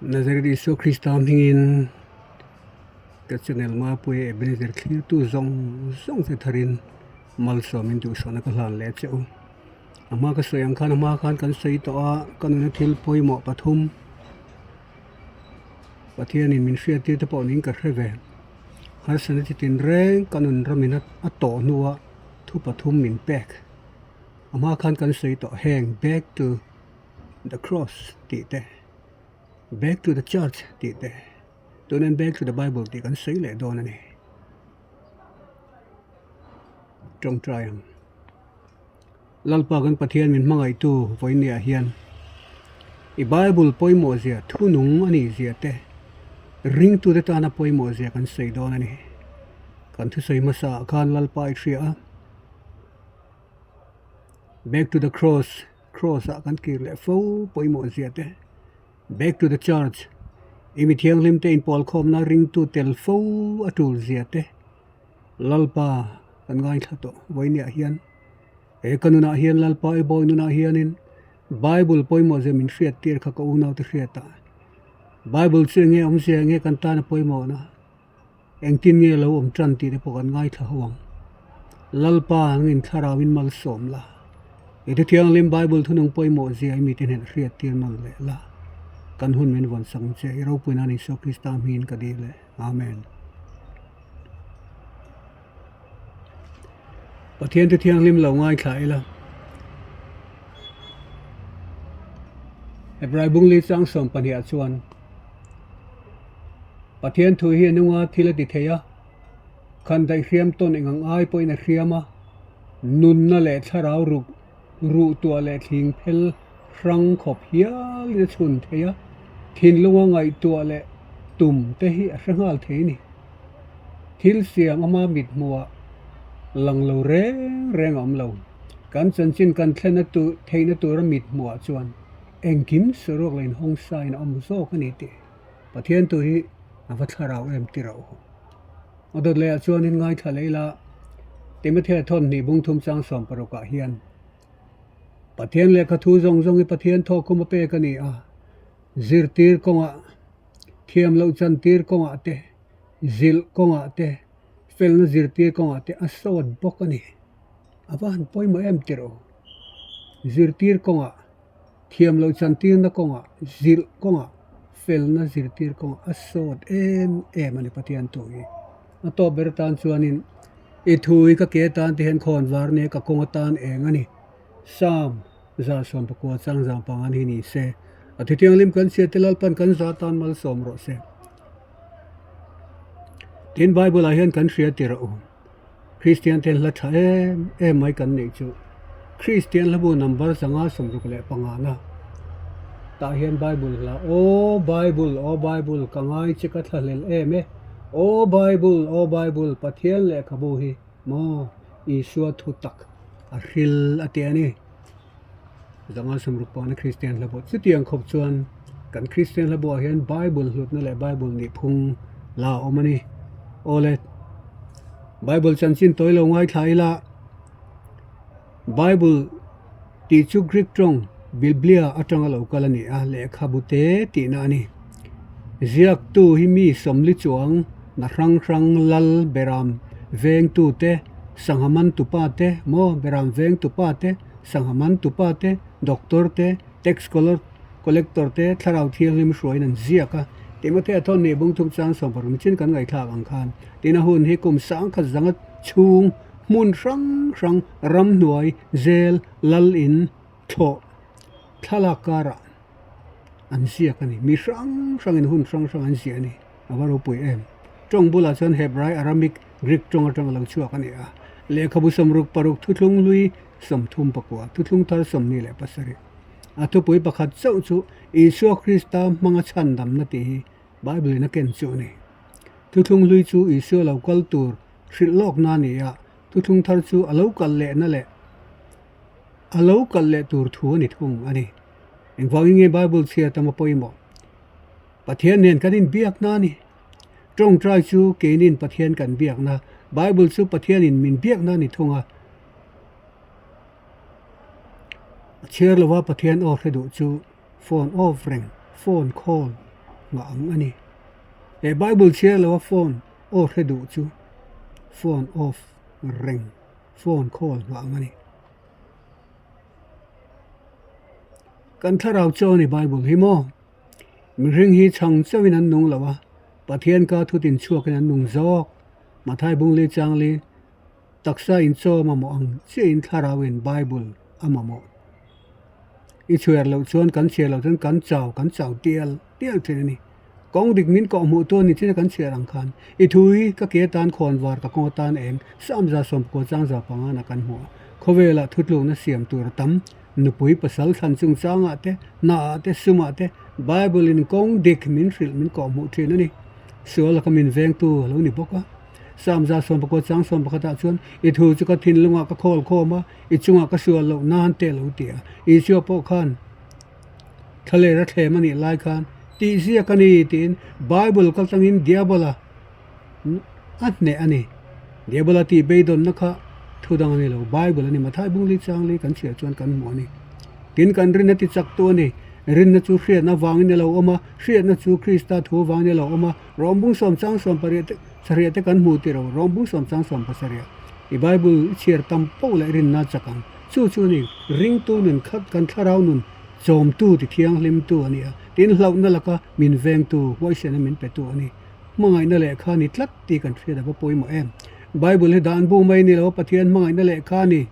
Nazareth Isua Krista hmingin ka channel Mapuia Ebenezer thlirtu zawng zawng che tharin malsawmin duhsakna ka hlan leh che u. A hma ka sawi ang khan a hma khan kan sawi tawh a, ka nuna thil pawimawh pathum Pathianin min hriattir te pawh niin ka hre ve. Harsatna chi tinreng ka nun ramin a tawh hnua thu pathum min pek. A hma khan kan sawi tawh heng back to the cross tih te, back to the church tih te, tunah back to the bible tih kan sawi leh dawn a ni. Tawngtai ang. Lalpa kan Pathian min hmangaihtu vawinia hian i Bible pawimawh zia thunung a nih zia te ringtute tana pawimawh zia kan sawi dawn a ni. Kan thusawi hmasa ah khan Lalpa i hria a, Back to the cross, cross ah kan kir leh fo pawimawh zia te, Back to the church, i mi thianghlim te inpawlkhawmna ringtu tel fo a tul zia te, Lalpa kan ngaithla tawh vawinia hian he ka nunah hian Lalpa i bawi nunah hianin Bible pawimawh zia min hriat tir kha ka unaute hriat a Bible chu enge awmzia enge kan tana pawimawhna engtin nge lo awm tan tih te pawh kan ngaithla ho ang Lalpa angin thlarauin malsawm la i thuthianghlim Bible thunung pawimawh zia i mite hnen hriat tir nawn leh la kan hun min vawn sak ang che i ropui nan Isua Krista hmingin ka dil e. Amen. Pathian te thianghlim lo ngaithla ila. Hebrai bungli chang 12 ah chuan Pathian thu hi a nunga thil a ti thei a, khan daih hriam tawn eng ang ai pawhin a hriam a, nunna leh thlarau ruk ruh tuah leh thling phel hrang khawp hialin a chhun thei a, thinlunga ngaihtuah leh tum te hi a hre nghal thei a ni. Thil siam ama mithmuhah lang lo reng reng a awm lo. Kan chanchin kan thlenna tur theihna tura mithmuhah chuan engkim saruak leh inhawng sain a awm zawk a ni tih Pathian tu hi a va thlarau em ti rauh. A dawt lehah chuanin ngaithla leh ila Timothea thawmhnih bungthum chang 16 ah hian Pathian lehkha thu zawng zawng hi Pathian thawkkhum a pek a ni a, zirtir kawngah, thiam loh chantir kawngah te, zilh kawngah te, felna zirtir kawngah te a sawt bawk a ni. A va han pawimawh em tirh aw. Zirtir kawngah, thiam loh chantirna kawngah, zilh kawngah, felna zirtir kawngah a sawt em em a ni Pathian thu hi. A tawp ber atan chuanin i thu hi ka ke atan te hian khawn var nia ka kawng atan eng a ni. Psalm 119 chang zang pangan hi ni se. A thuthianghlim kan chhiat te Lalpan kan za tan malsawm rawh se. Tin Bible ah hian kan hria ti rawh u. Kristian ten hla tha em em mai kan neih chu Kristian hlabu number 565 na tah hian Bible hla Aw Bible aw Bible ka ngai che ka thlahlel em e Aw Bible aw Bible Pathian lehkhabu hi maw Isua thu tak a hril a ti a ni. 565 Kristian hlabu chutiang khawp chuan kan Kristian hlabu ah hian Bible hlutna leh Bible nih phung la a awm a ni. Awle Bible chanchin tawi lo ngaithla ila Bible tih chu Greek tawng Biblia atanga lo kal a ni a, lehkhabu te tihna a ni. Ziaktu hi mi sawmli chuang na hrang hrang lal beram vengtu te, sangha man tupa te, maw beram veng tupa te, sangha man tupa te, doctor te, tax collector te, thlarau thianghlim hruaiin an ziak a. Timothea thawn nih bung thum chang 16 chin kan ngaihthlak ang khan tina hun hi kum sangkhat zanga chhung hmun hrang hrang ramhnuai zel lal in thlawh thlalak karah an ziak a ni. Mi hrang hrangin hun hrang hrang an ziah a ni. A va ropui em. Tawng bulah chuan Hebrai, Aramik, Greek tawng atang a lo chhuak a ni a. Lehkhabu 66 thuthlung hlui 34, thuthlung thar 27. A thupui pakhat chauh chu Isua Krista hmanga chhandamna tih hi Bible in a ken chu a ni. Thuthlung hlui chu Isua lo kal tur hrilh lawkna a ni a, thuthlung thar chu a lo kal lehna leh a lo kal leh tur thu a ni thung a ni. Engvangin nge Bible chhiat tam a pawimawh? Pathian nen kan inbiakna a ni. Tawngtai chu keinin Pathian kan biakna, Bible chu Pathianin min biakna a ni thung a. A chhiar lova Pathian aw hre duh chu phone off reng, phone call. nghah ang a ni. He Bible chhiar loa phone off hre duh chu phone off reng, phone call nghah ang a ni. Kan thlarau chaw a ni Bible hi maw? Mihring hi chhang chauhin an nung lo a, Pathian ka thutin chhuakin an nung zawk. Mathai Bungli Changli Taksa in chaw a mamawh ang chiahin thlarauin Bible a mamawh. I chhiar loh chuan kan chhiar loh chuan kan chau kan chau tial tial thin a ni. Kawng dik min kawh hmuh tu a ni chin a kan chhiar ang khan i thu hi ka ke atan khawn var ka kawng atan eng samza sawmpkua changza panga na kan hmu a. Khawvelah thutlukna siam tur a tam nupui pasal thlan chungchangah te hnaah te sumah te Bible in kawng dik min hrilh min kawh hmuh thin a ni. Sual laka min vengtu a lo ni bawk a. Samza sawmpakua chang sawm pakhatah chuan, I thu chu ka thinlungah ka khawl khawm a, i chungah ka sual loh nan te lo ti a. Isua pawh khan thlaler a thlem a nih lai khan tih ziak a ni tiin Bible kal tangin Diabola a hneh a ni. Diabola tih beidawnna kha thu dang a ni lo, Bible a ni. Mathai Bungli Changli kan chhiar chuan kan hmu a ni. Tin, kan rinna ti chaktu a ni. Rinna chu hriatna vangin a lo awm a, hriatna chu Krista thu vangin a lo awm a. Rawmbung sawm chang sawm pariah te sarih te kan hmu tih ro rawmbung sawm chang sawm pasarih i Bible i chhiar tam poh leh rinna chak ang. Chu chu ni ringtu nun khat kan thlarau nun chawmtu ti thianghlimtu a ni a, tin hlauhna laka min vengtu huaisena min petu a ni. Hmangaihna lehkha ni tlat tih kan hriat a va pawimawh em. Bible hi dan bu mai ni lo a Pathian hmangaihna lehkha ni.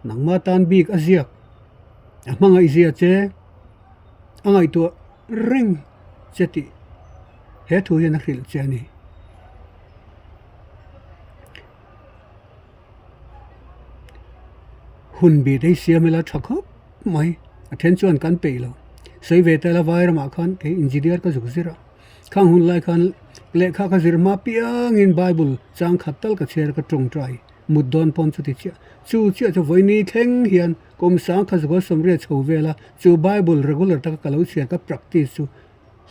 Nangma tan bik a ziak a hmangaihzia che a ngaihtuah reng che tih he thu hian a hrilh che a ni. Hun bih te hi siam ila tha khawp mai, a then chuan kan peih lo. Sawi ve ta ila vai ramah khan kei engineer ka zuk zir a, khang hun lai khan lehkha ka zir hma piangin bible chang khat tal ka chhiar a ka tawngtai mut dawn pawn chuti chiah. Chu chiah chu vawiini thleng hian Kum sang kha zual sawmriat chho vel a, chu Bible regular taka ka lo chhiar ka practice chu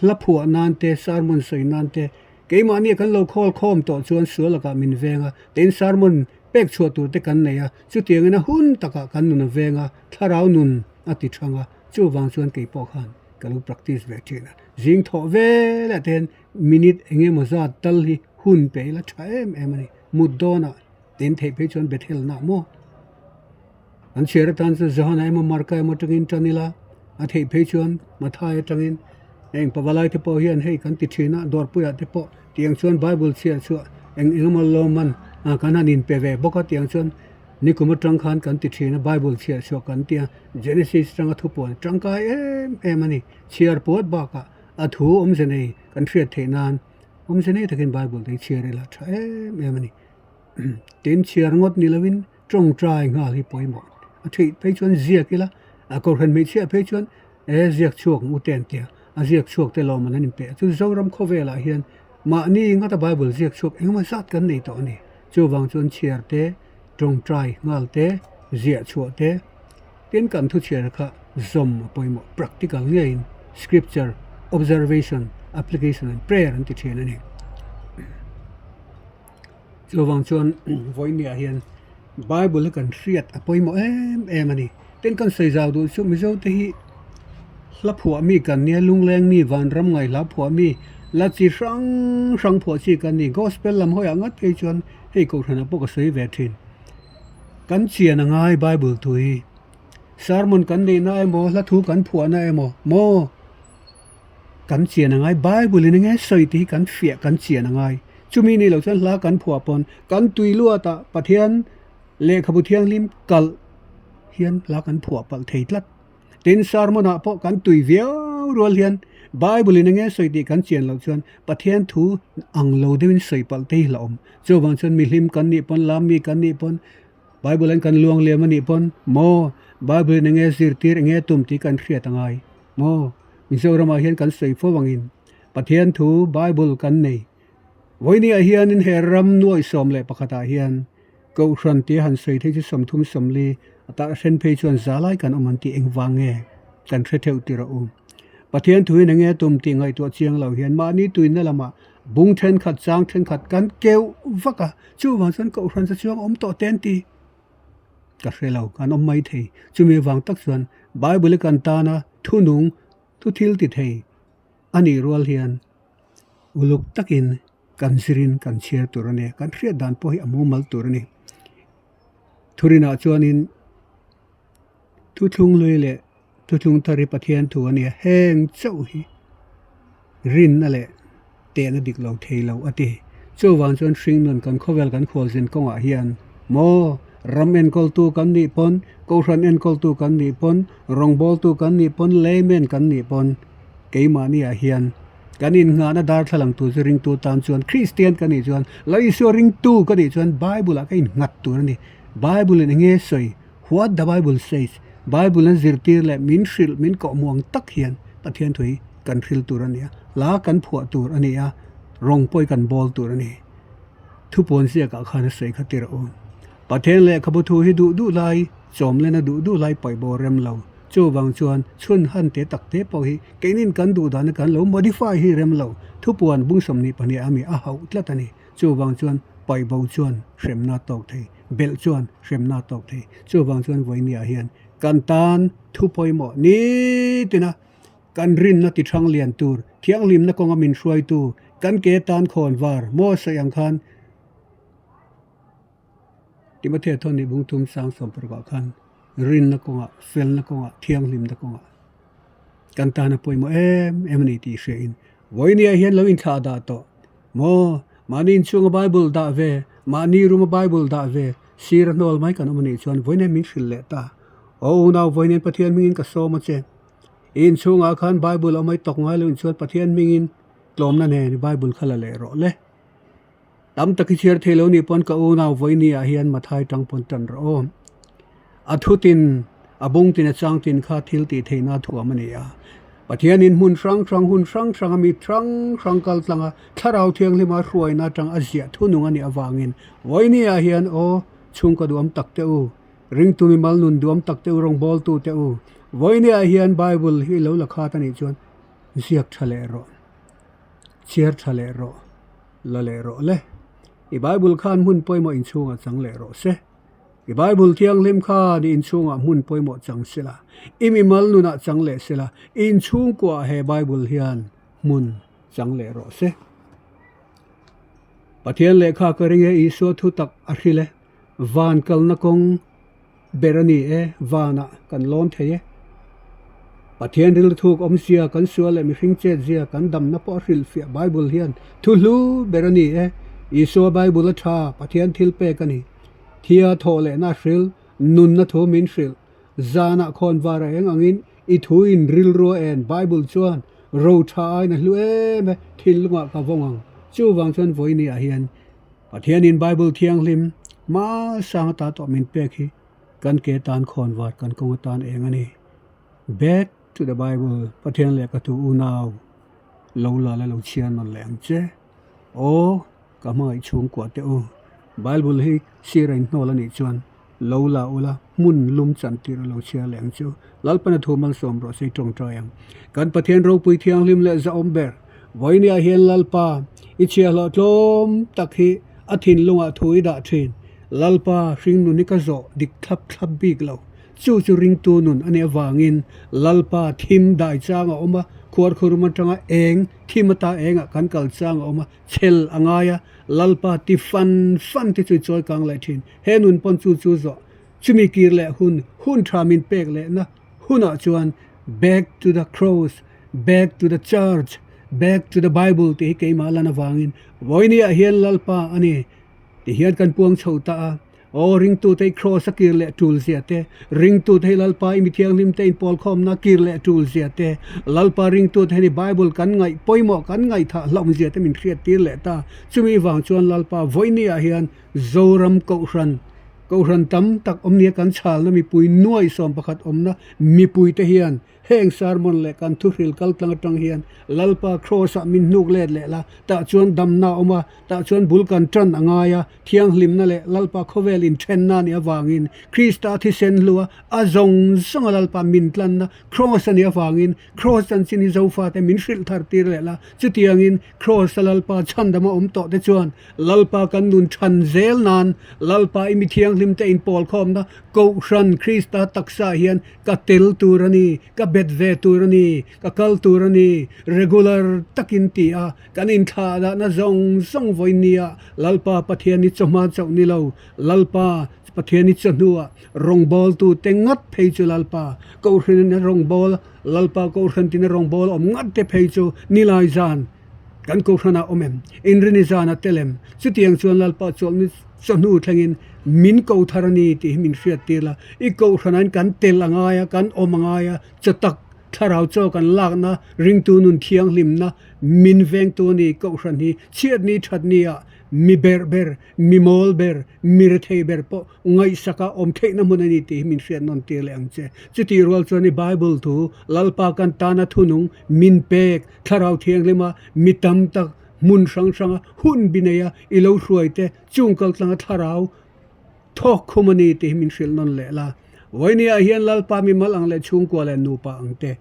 hla phuah nan te, sermon sawi nan te, keimahni kan lo khawl khawm tawh chuan sual lakah min veng a, tin sermon pek chhuah tur te kan nei a, chutiangin a hun takah kan nun a veng a, thlarau nun a ti thang a, chuvang chuan kei pawh khan ka lo practice ve thin a, zing thawh velah te hian minute eng emaw zat tal hi hun pe ila tha em em a ni, mut dawnah tin theih phei chuan Bethel nah maw. An chhiar atan chuan Johana emaw Marka emaw atangin tan ila, a theih phei chuan Mathai atangin heng pavalai te pawh hian hei kan ti thin a, dawrpuiah te pawh tiang chuan Bible chhiar chhuah eng eng emaw lawmman kan han inpe ve bawk a, tiang chuan nikum atang khan kan ti thin a, Bible chhiar chhuah kan ti a, Genesis atanga thupuan tangkai em em a ni, chhiar puat bakah a thu awmze nei kan hriat theih nan awmze nei takin Bible te hi chhiar ila tha em em a ni. Tin chhiar ngawt ni lovin tawngtai nghal hi pawimawh a theih phei chuan ziak ila a kohhran hmeichhia phei chuan e ziak chhuak ang u te an tia a ziak chhuak te lawm an an inpeh chu Zoram khawvelah hian mahni ngata Bible ziak chhuak engemaw zat kan nei tawh a ni chuvang chuan chhiar te tawngtai nghal te ziah chhuah te tin kan thu chhiar kha zawm a pawimawh practical ngeiin scripture observation application and prayer an ti thin a ni. Chuvang chuan vawinia hian Bible hi kan hriat a pawimawh em em a ni. Tin kan sawi zau duh chu Mizo te hi hla phuah mi kan nia lungleng mi vanram ngaihla phuah mi la chi hrang hrang phuah chi kan ni. Gospel lam hawiah ngat phei chuan hei kohhranah pawh ka sawi ve thin. Kan chian a ngai Bible thu hi. Sermon kan neihna emaw hla thu kan phuahna emaw maw? Kan chian a ngai, Bible in enge sawi tih hi kan fiah kan chian a ngai. Chumi nih loh chuan hla kan phuah pawn kan tui luatah Pathian lehkhabu thianghlim kalh hian hla kan phuah palh thei tlat. Tin, sermon ah pawh kan tui viau rual hian Bible in enge sawi tih kan chian loh chuan Pathian thu ang lo deuhin sawi palh te hi hlauh awm. Chuvang chuan mihlim kan nih pawn, lam mi kan nih pawn Bible an kan luang liam a nih pawn maw Bible in enge zirtir enge tum tih kan hriat a ngai maw Mizoramah hian kan sawi fo angin Pathian thu Bible kan nei vawinia hianin he ram nuaih 11 ah hian Kohhran tia han sawi thei chu 30 40 a tah hren phei chuan za lai kan awm an tih engvang nge kan hre theuh tirh a u Pathian thu in enge tum tih ngaihtuah chiang lo hian mahni tuina lamah bung thenkhat chang thenkhat kan keuh vak a. Chuvang chuan Kohhran chu chuang awm tawh te an ti. Ka hre lo, kan awm mai thei. Chumi avang tak chuan Bible-i kan tana thunung, thu thil ti thei. A nih rual hian uluk takin kan zirin kan chhiar tur a ni. Kan hriat dan pawh hi a mumal tur a ni. Thurinah chuanin thuthlung hlui leh thuthlung thar hi Pathian thu a nia, heng chauh hi rinna leh tehna dik lo thei lo a ti. Chuvang chuan hringnun kan khawvel kan khualzin kawngah hian maw ram enkawltu kan nih pawn, kohhran enkawltu kan nih pawn, rawngbawltu kan nih pawn, layman kan nih pawn keimahniah hian kan innghahna darthlalang tur chu ringtu tan chuan Kristian ka nih chuan Lal Isua ringtu ka nih chuan Bible ah ka innghat tur a ni. Bible in enge sawi? What the Bible says? Bible an zirtir leh min hrilh min kawhhmuh ang tak hian Pathian thu hi kan hril tur a ni a, hla kan phuah tur a ni a, rawng pawh hi kan bawl tur a ni. Thupuan ziakah khan a sawi kha tir a awm. Pathian lehkhabu thu hi duh duh lai, chawmlena duh duh lai paih bawr rem lo. Chuvang chuan chhun han te tak te pawh hi keinin kan duh dana kan lo modify hi rem lo. Thupuan bung 22 ami a hauh tlat a ni. Chuvang chuan paih bo chuan hremna tawk thei, belh chuan hremna tawk thei. Chuvang chuan vawinia hian kan tan thu pawimawh nitina kan rinna ti thang lian tur, thianghlimna kawnga min hruaitu, kan ke tan khawn var maw sawi ang khan Timothea thawhni bung thum sang sawm parukah khan rinna kawngah, felna kawngah, thianghlimna kawngah kan tana pawimawh em em a ni tih hriain vawinia hian lo inthlah dah tawh maw mahni inchhunga Bible dah ve, mahni room a Bible dah ve sir a hnawl mai kan awm a nih chuan vawinia min hrilh leh ta. Aw unau vawinia Pathian hmingin ka sawm a che. I inchhungah khan Bible a awm a i tawk ngai lo inchuan Pathian hmingin tlawmna nen Bible kha la leh rawh le. Tam tak i chhiar thei lo nih pawn ka unau vawiini ah hian Mathai tang pawn tan rawh aw. A thutin, a bungtin a changtin kha thil tih theihna thuam a ni a. Pathianin hmun hrang hrang, hun hrang hrang a mi hrang hrang kal tlang a, Thlarau Thianghlima hruaina atang a ziah thunung a nih avangin vawiini ah hian aw, chhungkaw duam tak te u, ringtu mimal nun duam tak te u, rawngbawltu te u, vawiini ah hian Bible hi lo la khat a nih chuan ziak tha leh rawh. Chhiar tha leh rawh, la leh rawh le. I Bible khan hmun pawimawh inchhungah chang leh rawh se. I Bible thianghlim khan i inchhungah hmun pawimawh chang se la, i mimal nunah chang leh se la, i inchhungkuaah he Bible hian hmun chang leh rawh se. Pathian lehkha ka ring e, Isua thu tak a hril e, van kalna kawng ber a ni e, vanah kan lawn thei e. Pathian rilru thuk awmzia, kan sual leh mihring chetzia, kan damna pawh a hrilhfiah Bible hian thu hlu ber a ni e. Isua Bible a tha, Pathian thil pek a ni. Thia thawh lehna a hril, nunna thu min hrilh. Zanah khawnvar a eng angin i thu in rilru a en Bible chuan ro tha aiin a hlu em e, thinlungah ka vawng ang. Chuvang chuan vawiini ah hian Pathianin Bible thianghlim hma sang ata tawh min pek hi kan ke tan khawn vat kan kawng atan eng a ni. Back to the Bible, Pathian lehkha thu unau lo la la lo chhiar nawn leh ang che. Aw, ka hmangaih chhungkua teh u. Bible hi sir a inhnawl a nih chuan lo la ula hmun lum chan tir a lo chhiar leh ang chu. Lalpana thu malsawm rawh se i tawngtai ang. Kan Pathian ropui thianghlim leh zahawm ber Vawinia hian Lalpa, i chhiahhlawh tlawm tak hi a thinlungah thu i dah thin. Lalpa, hringnun hi ka zawh dik thlap thlap bik lo. Chu chu ringtu nun a nih avangin Lalpa thim dai chang a awm a, khuarkhurum atanga eng, thim ata engah kan kal chang a awm a, chhel a ngai a, Lalpa ti fan fan te chu i chawi kang leh thin. He nun pawn chu chu zawh chumi kir leh hun, hun tha min pek lehna hunah chuan Back to the cross, back to the church, back to the Bible tih hi keimah lan avangin vawinia hian Lalpa a ni ti hian kan puang chho ta a. Aw ringtute hi cross a kir leh tul zia te, ringtute hi Lalpa i mithianghlim te inpawlkhawmna kir leh tul zia te, Lalpa ringtute hi ni Bible kan ngaih pawimawh kan ngaihthah hlauh zia te min hriat tir leh ta. Chumi vang chuan Lalpa vawinia hian Zoram Kohhran, Kohhran tam tak awm nia kan chhalna mipui nuai 11 awmna mipuite hian heng sermon leh kan thuhril kal tlang atang hian Lalpa Kraws-ah min hnuk let leh la, tah chuan damna a awm a, tah chuan bul kan tan a ngai a, thianghlimna leh Lalpa khawvel inthenna a nih avangin Krista thisen hlua a zawng zawnga Lalpa min tlanna Kraws a nih avangin Kraws chanchin hi Zofate min hrilh thar tir leh la, chutiangin Kraws-a Lalpa chhandama awm tawh te chuan Lalpa kan nun than zel nan Lalpa i mi thianghlim te inpawl khawmna Kohhran Krista taksa hian ka tel tur a ni, ka be. bet ve tur a ni, ka kal tur a ni, regular takin ti a, kan inthlah dahna zawng zawng vawiin nia Lalpa Pathian i chawhma chauh ni lo, Lalpa Pathian i chawhnuah rawngbawltu te ngat phei chu Lalpa Kohhran in rawngbâwl, Lalpa Kohhran tina rawngbâwl awm ngat te phei chu nilai zan kan Kohhranah awm em? Inrini zana tel em? Chutiang chuan Lalpa chawlhni chawhnu thlengin min ko thar a ni tih hi min hriattir la. I Kohhranain kan tel a ngai a, kan awm a ngai a, chaw tak thlarau chaw kan lakna, ringtu nun thianghlimna min vengtu a ni. Kohhran hi chhiatni thatni-ah mi berh ber, mi mawl ber, mi rethei ber pawh ngaihsaka awm theihna hmun a ni tih hi min hriat nawn tir leh ang che. Chutih rual chuan i Bible thu, Lalpa kan tana thunung min pek, Thlarau Thianghlima mi tam tak hmun hrang hranga hun bi neia i lo hruai te chung kal tlanga thlarau thawk khum a ni tih hi min hrilh nawn leh la. Vawinia hian Lalpa mi mal ang leh chhungkua leh nupa ang te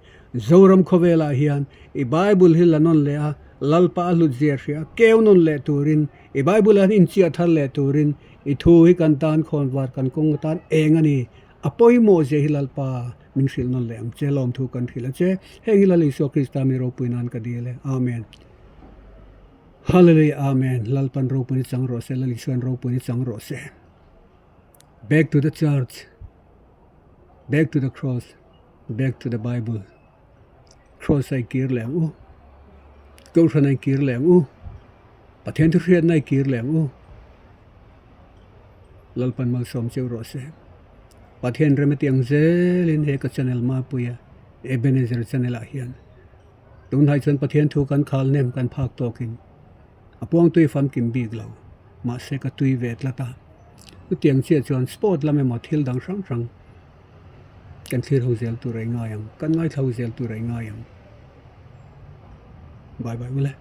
Zoram khawvelah hian i Bible hi la nawn leh a, Lalpa a hlut zia hria keu nawn leh turin i Bible ah hian inchiah thar leh turin i thu hi kan tan khawnvar kan kawng atan eng a ni. A pawimawh zia hi Lalpa min hrilh nawn leh ang che, lawmthu kan hrilh a che. Heng hi Lal Isua Krista mi ropui nan ka dil e. Amen. Hallelujah Amen. Lalpan ropui ni chang rawh se, Lal Isuan ropui ni chang rawh se. Back to the church. Back to the cross. Back to the Bible. Cross a i kir leh ang u. Kohhran a i kir leh ang u. Pathian thu hriatna i kir leh ang u. Lalpan malsawm cheu rawh se. Pathian rem ati ang zelin he ka channel Mapuia Ebenezer channel ah hian tunlai chuan Pathian thu kan khal nem kan phak tawkin a puangtui famkim bik lo mahse ka tui ve tlat a. Chutiang chiah chuan sport lam emaw thil dang hrang hrang kan thlir ho zel tur a i ngai ang, kan ngaithla ho zel tur a i ngai ang. Bye bye ule.